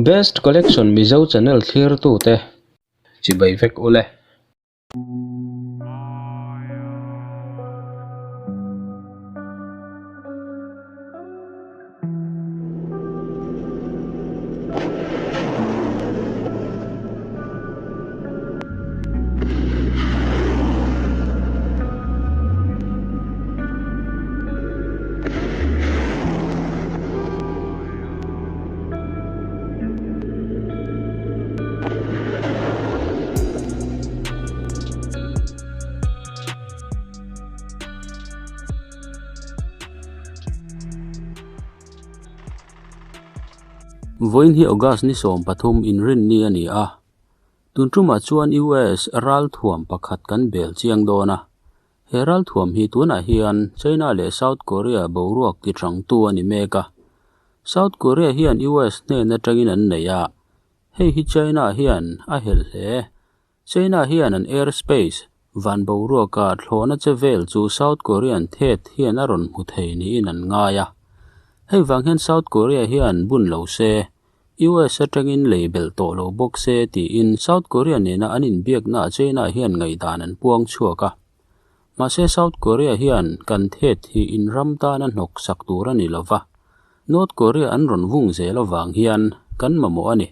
Best Collection Mizo channel thlirtute chibai vek ule. Vawiin hi August ni 13 inrinni a ni a. Tun tumah chuan US ralthuam pakhat kan bel chiang dawn a. He ralthuam hi tunah hian China leh South Korea boruak ti hrangtu a ni mek a. South Korea hian US hnen atangin an nei a, hei hi China hian a helh hle. China hian an airspace, van boruaka thlawhna che vel chu South Korean thet hian a rawn hmu thei niin an ngai a. Hei vang hian South Korea hian bun lo se, US atangin lei belh tawh lo bawk se tiin South Korea nena an inbiaknaah China hian ngaihdan an puang chhuak a. Mahse South Korea hian kan thet hi inram tana hnawk sak tur a ni lo va, North Korea an rawn vung zel avang hian kan mamawh a ni.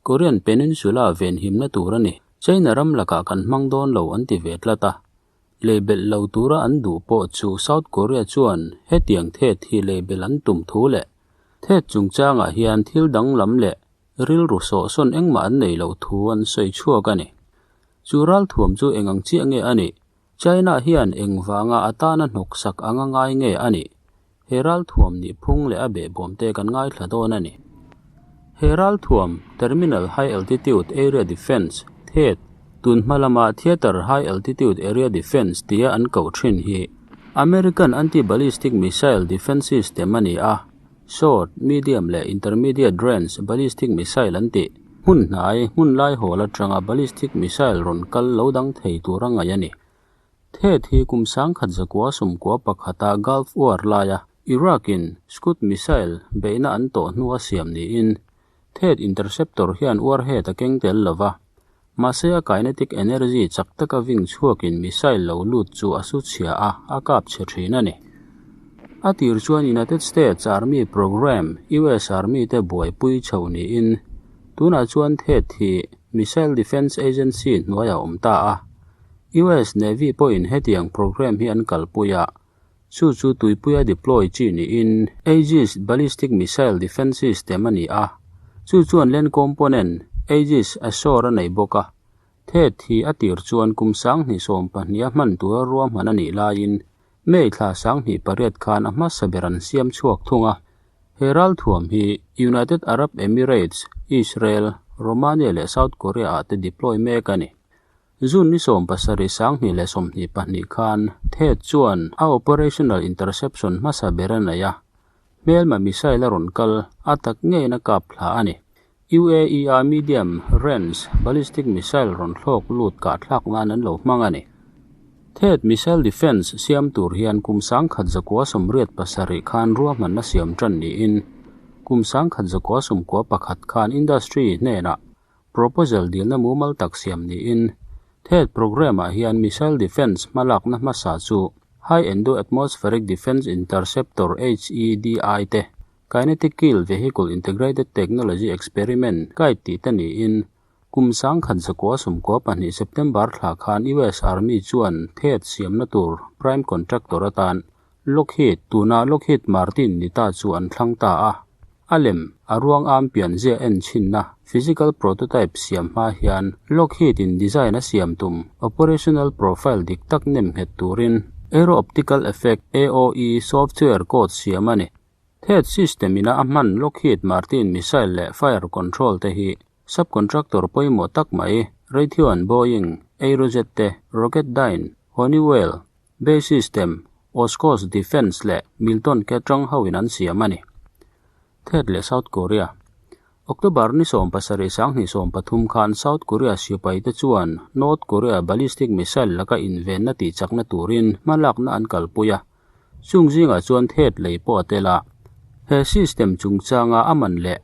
Korean Peninsula venhimna tur a ni. China ram lakah kan hmang dawn lo an ti ve tlat a. Lei belh lo tura an duh pawh chu South Korea chuan hetiang thet hi lei belh an tum thu leh thet chungchangah hian thil danglam leh rilru sawhsawn engmah an nei loh thu an sawi chhuak a ni. Chu ralthuam chu eng ang chiah nge a nih? China hian engvanga a tana hnawksak anga ngai nge a nih? He ralthuam nih phung leh a behbawmte kan ngaithla dawn a ni. He ralthuam, Terminal High Altitude Area Defence, THAAD, tun hma lama Theater High Altitude Area Defence tia an koh thin hi American Anti-Ballistic Missile Defence System a ni a, short, medium leh intermediate range ballistic missile an tih. Hmun hnai, hmun lai hawl atanga ballistic missile rawn kal lo dang thei tur a ngaih a ni. Thet hi kum sangkhat zakua sawmkua pakhata Gulf War laia Iraq-in Scud missile beihna an tawh hnua siam niin Thet interceptor hian warhead a keng tel lo va, mahse a kinetic energy chak taka ving chhuakin missile lo lut chu a su chhia a, a kap chhe thin a ni. A tir chuan United States Army program, US Army te buaipui chho niin tunah chuan Thet hi Missile Defense Agency hnuaiah a awm ta a. US Navy pawhin hetiang program hi an kalpui a, chu chu tuipuia deploy chi niin Aegis Ballistic Missile Defense System a ni a, chu chuan land component Aegis Ashore a nei bawk a. Thet hi a tir chuan kum 2022 a hman tura ruahman a nih laiin May thla 28 khan a hmasa ber an siam chhuak thung a. He ralthuam hi United Arab Emirates, Israel, Romania leh South Korea ah te deploy mek a ni. June ni 70 2022 khan Thet chuan a operational interception hmasa ber a nei a, hmelma missile a rawn kal a tak ngeiin a kap thla a ni. UAE a medium range ballistic missile rawn thlawk lut kah thlak nan an lo hmang a ni. Thet missile defence siam tur hian kum 1987 khan ruahmanna siam tan niin kum 1991 khan industry hnenah Proposal dilna mumal tak siam niin Thet Programme-ah hian missile defence hmalakna hmasa chu High Endo-Atmospheric Defence Interceptor, HEDI, te, Kinetic Kill Vehicle Integrated Technology Experiment, KITE, tih te niin kum 1992 September thla khan US Army chuan Thet siamna tur prime contractor atan Lockheed, tuna Lockheed Martin ni ta chu an thlang ta a. A lem, a ruang am pian zia en chhinna, physical prototype siam hma hian Lockheed in design a siam tum, operational profile dik tak nem nghet turin Aero-Optical Effect, AOE, software code siam a ni. Thet system ina a hman Lockheed Martin missile leh fire control te hi subcontractor pawimawh tak mai Raytheon, Boeing, Aerojet te, Rocketdyne, Honeywell, Bay System, Oshkosh Defence leh Milton ke tang hoin an siam a ni. Thet leh South Korea. October ni 17 2023 khan South Korea sipai te chuan North Korea ballistic missile laka invenna tihchakna turin hmalakna an kalpui a, chung zingah chuan thet lei pawh a tel a. He system chungchanga a man leh.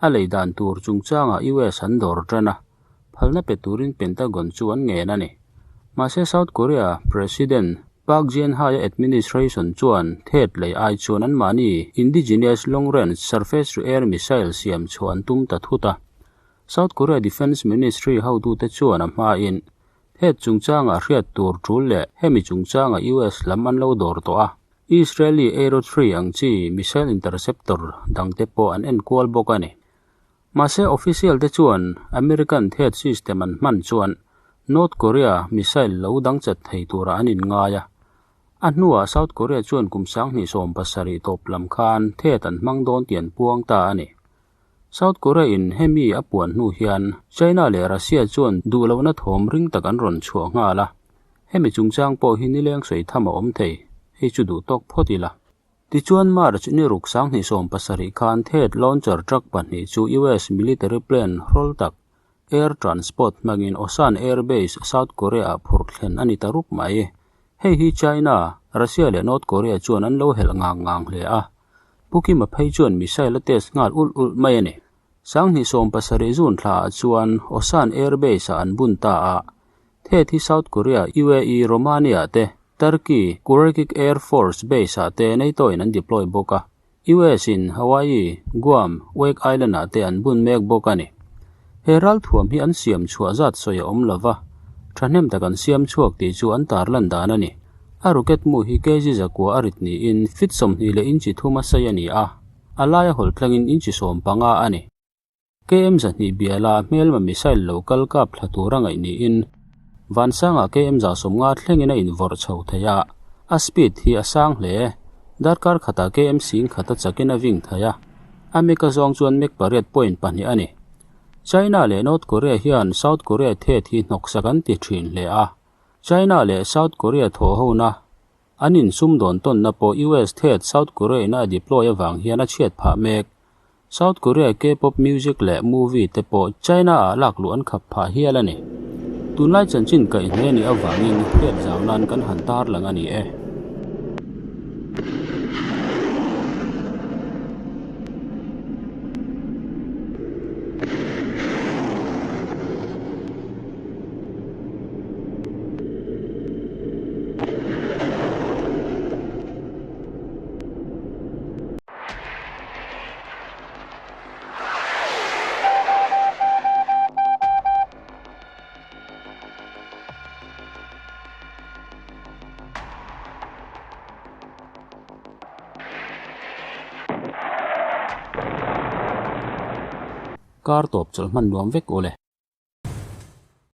A lei dan tur chungchangah US an dawr tan a, phalna pe turin Pentagon chu an ngen a ni. Mahse South Korea President Park Geun-hye administration chuan THAAD lei ai chuan anmahni indigenous long-range surface-to-air missile siam chhuah an tum ta thut a. South Korea Defence Ministry hotute chuan a hmain THAAD chungchangah hriat tur tul leh hemi chungchangah US lam an lo dawr tawh a. Israeli Aero 3 ang chi missile interceptor dangte pawh an enkual bawk a ni. Mahse official te chuan American THAAD system an hman chuan North Korea missile lo dang chat thei turah an inngai a. A hnuah South Korea chuan kum 2017 tawp lam khan THAAD an hmang dawn tih an puang ta a ni. South Korea in hemi a puan hnu hian China leh Russia chuan duh lohna thawm ring tak an rawn chhuah nghal a, hemi chungchang pawh hi nileng sawi tham a awm thei, hei chu duh tawk phawt ila. Tichuan March ni ruk 2017 khan THAAD launcher truck pahnih chu US military plane hrawl tak air transport hmangin Osan Air Base, South Korea ah phurh thlen a ni ta rup mai. Hei hi China, Russia leh North Korea chuan an lo helh ngang ngang hle a. Pu Kima phei chuan missile a test nghal ulh ulh mai a ni. 2017 June thlaah chuan Osan Air Base ah an bun ta a, THAAD hi South Korea, UAE, Romania te, Turkey, Kurecik Air Force Base ah te NATO in an deploy bawk a, US in Hawaii, Guam, Wake Island ah te an bun mek bawk a ni. He ralthuam hi an siam chhuah zat sawi a awm lova, thahnem tak an siam chhuak tih chu an tarlan dan a ni. A rocket mu hi kg zakua a rit niin feet 20 leh inchi thum a sei a ni a, a laia hawlh tlangin inchi 15 a ni. KM 200 biala hmelma missile lo kal kap thla tur a ngaih niin vansangah KM 50 thlengin a invawrh chho thei a, a speed hi a sang hle. Darkar khatah KM 10,000 a chakin a ving thei a, a mek a zawng chuan mek 8.2 a ni. China leh North Korea hian South Korea THAAD hi hnawksak an ti thin hle a, China leh South Korea thawh hona an insumdawn tawnna pawh US THAAD South Korea in a deploy avang hian a chhiat phah mek. South Korea K-pop music leh movie te pawh China ah lak luh an khap phah hial a ni. Tunlai chanchin kaih hle nih avangin THAAD zau nan kan han tarlang a ni e. Kar tawp chawlh hman nuam vek ule.